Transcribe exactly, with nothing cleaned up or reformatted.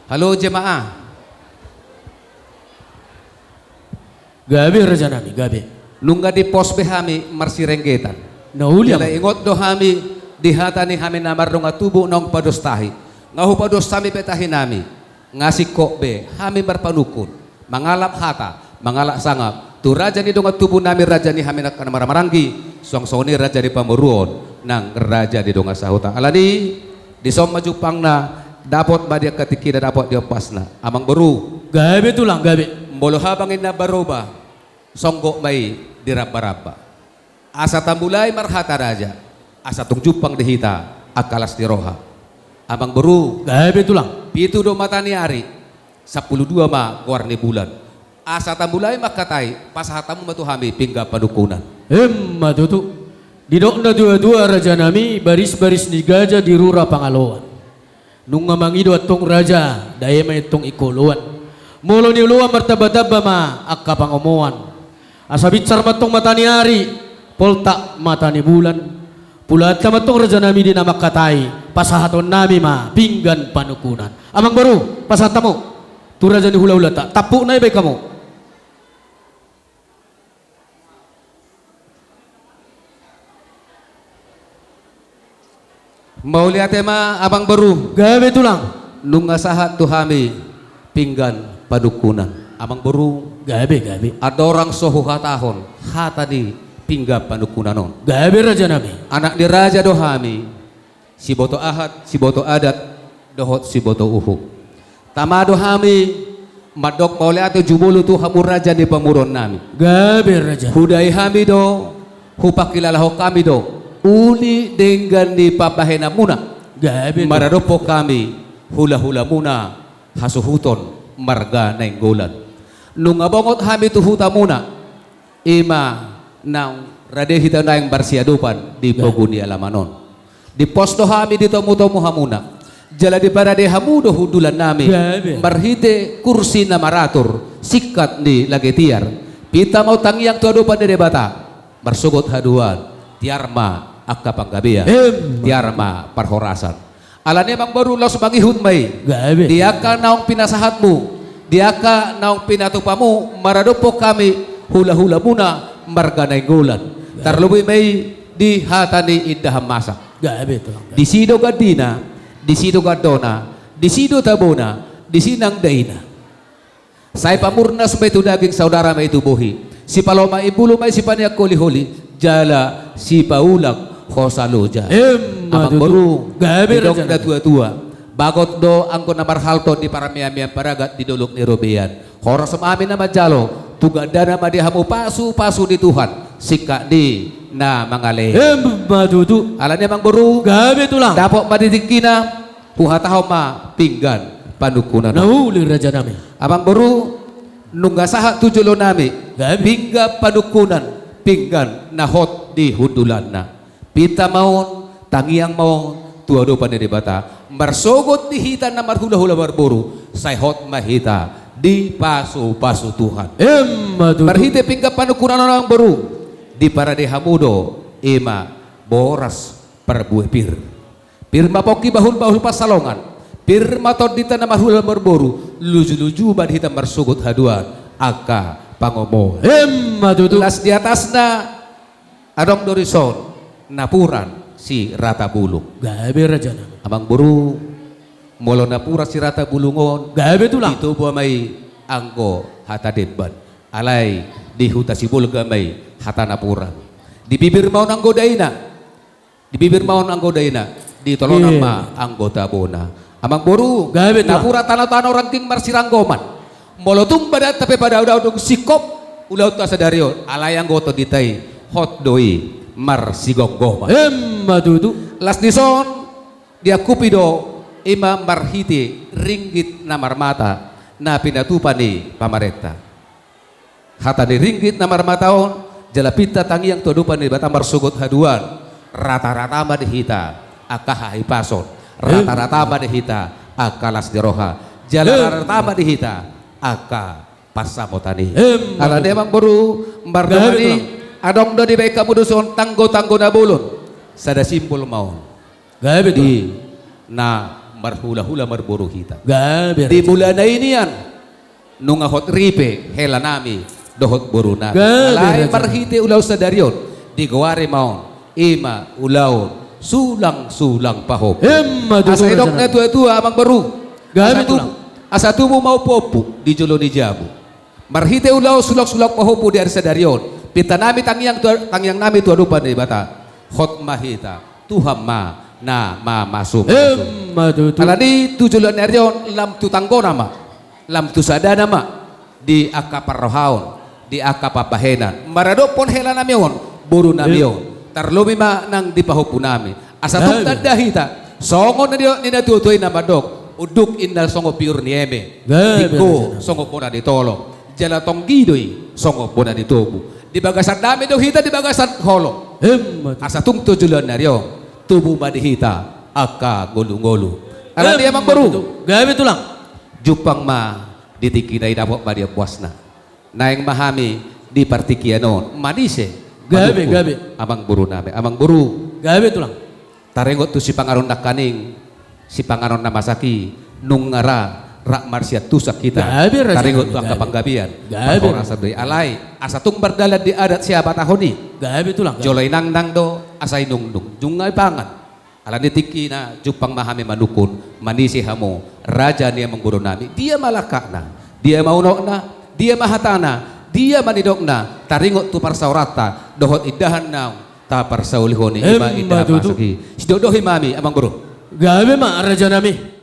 Halo jemaah. Gabe raja nami, gabe. Nunga di pos be hami marsirenggetan. Na uli. Jala ingot do hami di hata ni hami na mardongan tubu naung pados tahi. Nga hupados hami be tahi nami. Nga singkop be hami marpanungkun, mangalap hata, mangalap sangap tu raja ni dongan tubu nami, raja ni hami na marhamaranggi, suang songon i raja ni pamoruon nang raja ni dongan sahuta. Alani dison ma jumpangna, dapot ma di angka tingkina, dapot di ompasna. Amang boru. Gabe tulang, gabe. Molo habang inna baroba, songgop ma i di ramba-ramba. Asa tamulai marhata raja, asa tung jumpang di hita angka las ni roha. Amang boru. Gabe tulang. Pitu do mata ni ari, sampulu dua ma goar ni bulan. Asa tamulai mangkatai, pasahat hamu ma tu hami pinggan panungkunan. Emma tutu. Didok na tua-tua raja nami, baris-baris ni gaja di rura pangaloan. Nunga mangido antong raja, dae ma antong ingkon oloan. Molo nioloan martamba-tamba ma angka pangomoan. Asa binsar ma antong mata ni ari, poltak mata ni bulan. Pulanta ma antong raja nami di na mangkatai, pasahaton nami ma pinggan panungkunan. Amang boru, pasahat hamu tu raja ni hula-hulanta, tampukna i baen hamu. Mauliate ma amang boru. Gabe tulang. Nunga sahat tu hami pinggan panungkunan. Amang boru. Gabe, gabe. Andorang so huhatahon hata ni pinggan panungkunan on. Gabe raja nami. Anak ni raja do hami. Siboto ahat, siboto adat, dohot siboto uhum. Tama do hami mandok mauliate jumolo tu hamu raja ni pamoruon nami. Gabe raja. Hudai hami do, hupangkilalahon hami do uli denggan ni pambahenanmuna. Gabe. Maradophon hami hula-hulamuna hasuhuton marga Nainggolan. Nunga bongot hami tu hutamuna. Ima naung rade hita naeng marsiadopan di pogu ni alaman on. Dipos do hami, ditomu-tomu hamuna. Jala diparade hamu do hundulan nami. Gabe. Marhite kursi na maratur, singkat ni lage tiar. Pinta ma on tangiang tu adopan ni Debata. Marsogot haduan, tiar ma angka panggabean. Emma. Tiar ma parhorasan. Alani amang boru, laos mangihut ma i. Gabe. Di angka naung pinasahatmu, di angka naung pinatupamu, maradophon hami hula-hulamuna marga Nainggolan. Gabe. Tarlobi ma i di hata ni indahan masa. Gabe tulang. Disi do gandina, disi do gandona, disi do tabona, disi nang daina. Sai pamurnas ma i tu daging, saudara ma i tu bohi. Sipalomak imbulu ma i, sipaneang holi-holi, jala sipaulak hosa loja. Emma tutu. Amang boru. Gabe raja nami. Didok na tua-tua, bagot do anggo na marhalto di parmean-mean paragat di dolok ni robean. Horas ma hami na manjalo, tu gandana ma di hamu pasu-pasu ni Tuhan, singkat ni na mangalean. Emma tutu. Alani amang boru. Gabe tulang. Dapot ma di tingkina. Huhatahon ma pinggan panungkunan. Na uli raja nami. Amang boru, nunga sahat tu jolo nami. Gabe. Pinggan panungkunan, pinggan na hot di hundulanna. Pinta ma on, tangiang ma on tu adopan ni Debata. Marsogot di hita na marhula-hula marboru, sai hot ma hita dipasu-pasu Tuhan. Emma tutu. Marhite pinggan panungkunan on amang boru, diparade hamu do ima boras parbue pir. Pir ma pongki bahul-bahul pansalongan. Pir ma tondinta na marhula marboru. Luju-luju ma di hita marsogot haduan angka pangomoan. Emma tutu. Las di atasna adong do dison napuran si rata bulung. Gabe raja nami. Amang boru, molo napuran si rata bulung on. Gabe tulang. Di Toba ma i anggo hata demban. Alai di huta Sibolga ma i hata napuran. Di bibir ma on anggo daina. Di bibir ma on anggo daina, di tolonan ma anggo tabona. Amang boru, gabe tulang. Napuran tano-tano rangging marsiranggoman. Molo tung badanta pe padao-dao dung singkop ulaonta sadari on, alai anggo tondinta i hot do i marsigomgoman. Emma tutu. Las dison diangkupi do ima marhite ringgit na marmata na pinatupa ni pamarenta. Hata ni ringgit na marmata on, jala pinta tangiang tu adopan ni Debata marsogot haduan, rata-rata ma di hita angka hahipason, rata-rata ma di hita angka las ni roha, jala rata-rata ma di hita angka pansamotan i. Emma tutu. Alani amang boru, marnida i, adong do dibaen hamu dison tanggo-tanggo na bolon, sada simbol ma on. Gabe tulang. Di na marhulahula marboru hita. Gabe, di raja, mulana i nian nunga hot ripe helanami dohot borunami. Gabe, alai raja, marhite ulaon sadari on digoari ma on, i ma ulaon sulangsulang pahompu. Emma tutu, raja nami. Asa didok natuatua, amangboru. Gabe, asa tu-, tulang, asa tubu ma ompuompu di jolo ni jabu. Marhite ulaon sulangsulang pahompu di ari sadari on, pintanami tangiang tu, tangiangnami tu adopan ni Debata. Hot ma hita, Tuhan ma na mamasumasu. Emma tutu. Alani tu joloan ni ari on lam tu tanggona ma, lam tu sadana ma, di angka parrohaon, di angka pambahenan maradophon helanami on, borunami on. Em. Tarlobi ma nang di pahompunami. Asa tung, gabe, tanda hita songon na nidok ni natuatua i na mandok: Unduk inna songon piur ni eme. Gabe, tingko, raja nami, songon bona ni tolong. Jala tonggi do i songon bona ni tobu. Di bagasannami do hita di bagasan holong. Emma tutu. Asa tung tu joloan ni ari on tubu ma di hita angka ngolungolu. Alani, em, amangboru, tutu. Gabe, tulang. Jumpang ma di tingkina i, dapot ma di ambosna. Naeng ma hami di partingkian on manise, gabe, madukun, gabe, amangborunami, amangboru. Gabe, tulang. Taringot tu sipanganon nangkaning, sipanganon na masak i, nunga ra, rap marsiantusan hita. Gabe, raja nami. Taringot tu angka panggabean. Gabe. Parhorasan do i. Alai asa tung mardalan di adat sihabatahon i. Gabe, tulang. Jolo inangnang do asa inungnung, nunga ipangan. Alani tingkina jumpang ma hami manukun, manise hamu, raja ni amangborunami. Dia ma langkatna, dia ma unokna, dia ma hatana, dia ma nidokna, taringot tu parsaoranta dohot indahan naung taparsaulihon i, i ma indahan, emma tutu, masak i. Sidohonon ma hami, amangboru. Gabe ma, raja nami.